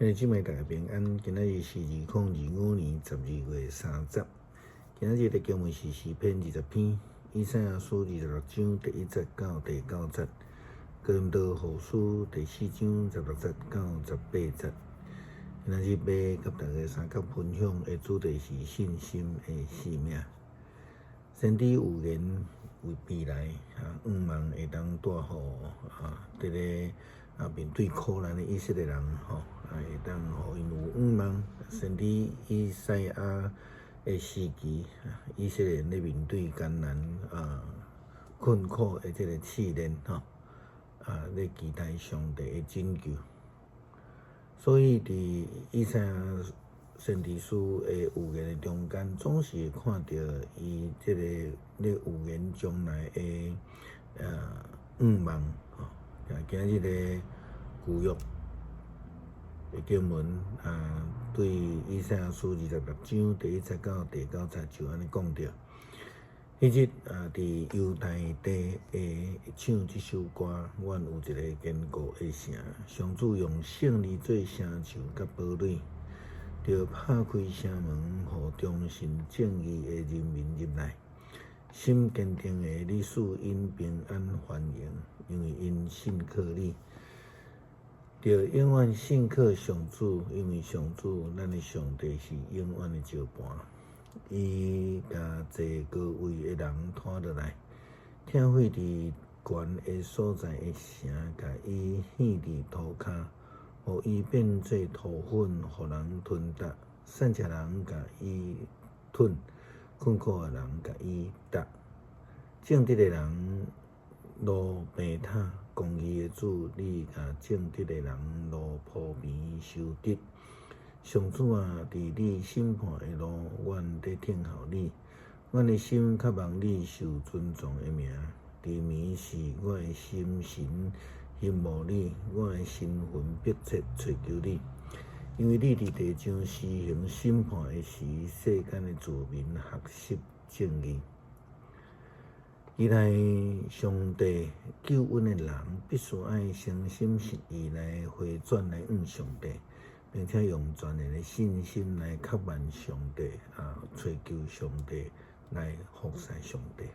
兄弟姊妹大家平安，今仔日是2025年12月30。今仔日的經文是詩篇20篇，以賽亞書26章第1節到第9節，哥林多後書第4章16節到18節。今仔日欲佮大家相佮分享的主題是信心的生命。先知預言為未來啊，向望會當帶予啊，佇咧啊面對苦難的以色列人吼，啊會當予𪜶有向望。先知以賽亞的時期，以色列人咧面對艱難啊困苦的這個試煉吼，啊咧期待上帝的拯救。所以佇以賽亞先知書的預言的中間，總是會看著伊這個咧預言將來的向望吼。今仔日的舊約的經文啊，對以賽亞書26章第1節到第9節就按呢講著。彼日啊，佇猶大地會唱這首歌，阮有一个堅固的城，上主用勝利做城牆佮堡壘，著拍開城門，予忠信正義的人民入來。心堅定的你賜𪜶平安繁榮，因為𪜶信靠你。著永遠信靠上主，因為上主咱的上帝是永遠的石磐。伊共坐高位的人拖落來，拆毀佇懸的所在的城，共伊獻佇塗跤，予伊變做塗粉，予人吞踏。散赤人共伊吞，困苦的人共伊踏。正直的人路平坦，公義的主，你共正直的人路鋪平修直。上主啊，佇你審判的路，阮佇等候你。阮的心渴望你受尊崇的名。佇暝時，我的心神欣慕你，我的神魂迫切揣求你。因為你佇地上施行審判的時，世間的子民學習正義。依賴上帝救恩的人，必須愛誠心實意來回轉來向上帝，並且用全然的信心來渴望上帝啊，揣求上帝來服侍上帝。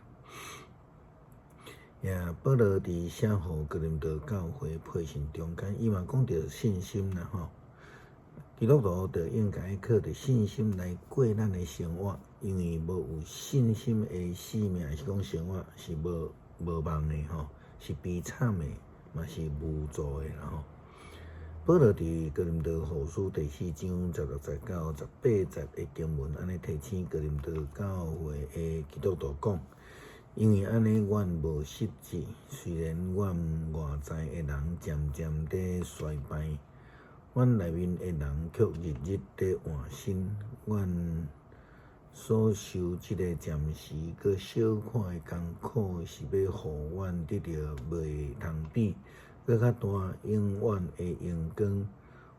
也保羅佇寫予哥林多教會批信中間，伊嘛講著信心啦吼。基督徒就應該靠著信心來過咱的生活，因為無有信心的生命，是講生活是無望的吼，是悲慘的，嘛是無助的啦吼。保羅佇哥林多後書第4章16節到18節的經文，按呢提醒哥林多教會的基督徒講：因為按呢，阮無失志，雖然阮外在的人漸漸佇衰敗，阮內面的人卻日日佇換新。阮所受這个暫時閣小可的艱苦，是欲予阮得著袂通比、閣較大永遠的榮光。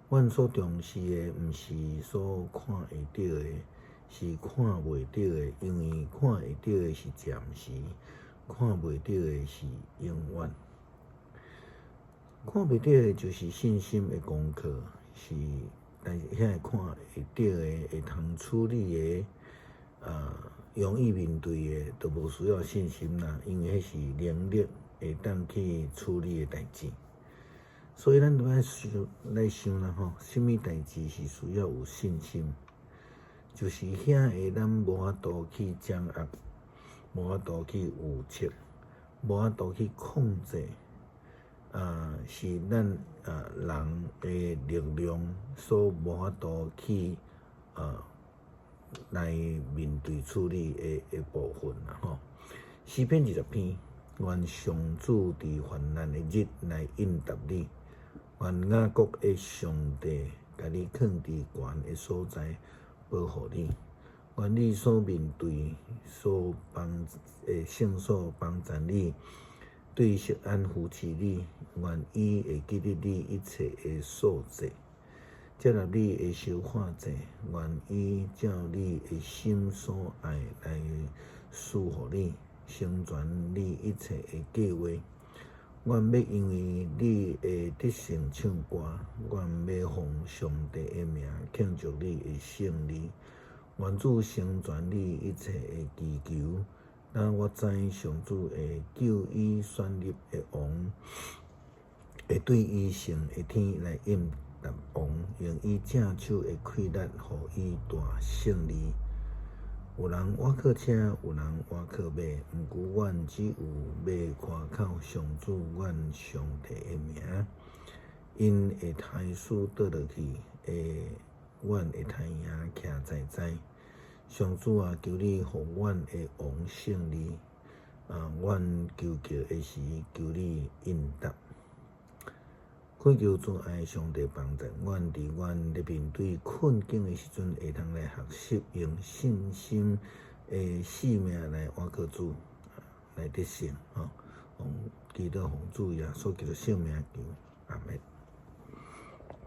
阮所重視的，毋是所看會著的，是看袂著的，因為看會著的是暫時，看袂著的是永遠。看袂著的，就是信心的功課，是但是遐个看會著的、會通處理的、啊容易面對的，就無需要信心啦，因為彼是能力會當去處理的代誌。所以咱著愛想來想啦吼，啥物代誌是需要有信心？就是遐个咱無法度去掌握，無法度去預測，無法度去控制。啊，是咱啊人的力量所無法度去啊來面對處理的部分啦吼。詩篇20篇，願上主佇患難的日來應答你，願雅各的上帝共你囥佇懸的所在保護你，願你所面對所幫的聖所幫贊你。對錫安扶持你，願伊會記得你一切的素祭，接納你的燒化祭，願伊照你的心所愛來賜予你，成全你一切的計劃。阮欲因為你的得勝唱歌，阮欲奉上帝的名慶祝你的勝利。願主成全你一切的祈求。當我知上主會救伊選立的王，會對伊聖的天來應答王，用伊正手的氣力，予伊大勝利。有人倚靠車，有人倚靠馬，毋過阮只有欲倚靠上主阮上帝的名。𪜶會刣死倒落去，會阮會刣贏徛在在。上主啊，求你予阮的王勝利！啊，阮求告的時，求你應答。懇求慈愛上帝幫助阮，佇阮咧面對困境的時陣，會當來學習用信心的性命來倚靠主，來得勝。吼，祈禱奉主耶穌基督聖名求。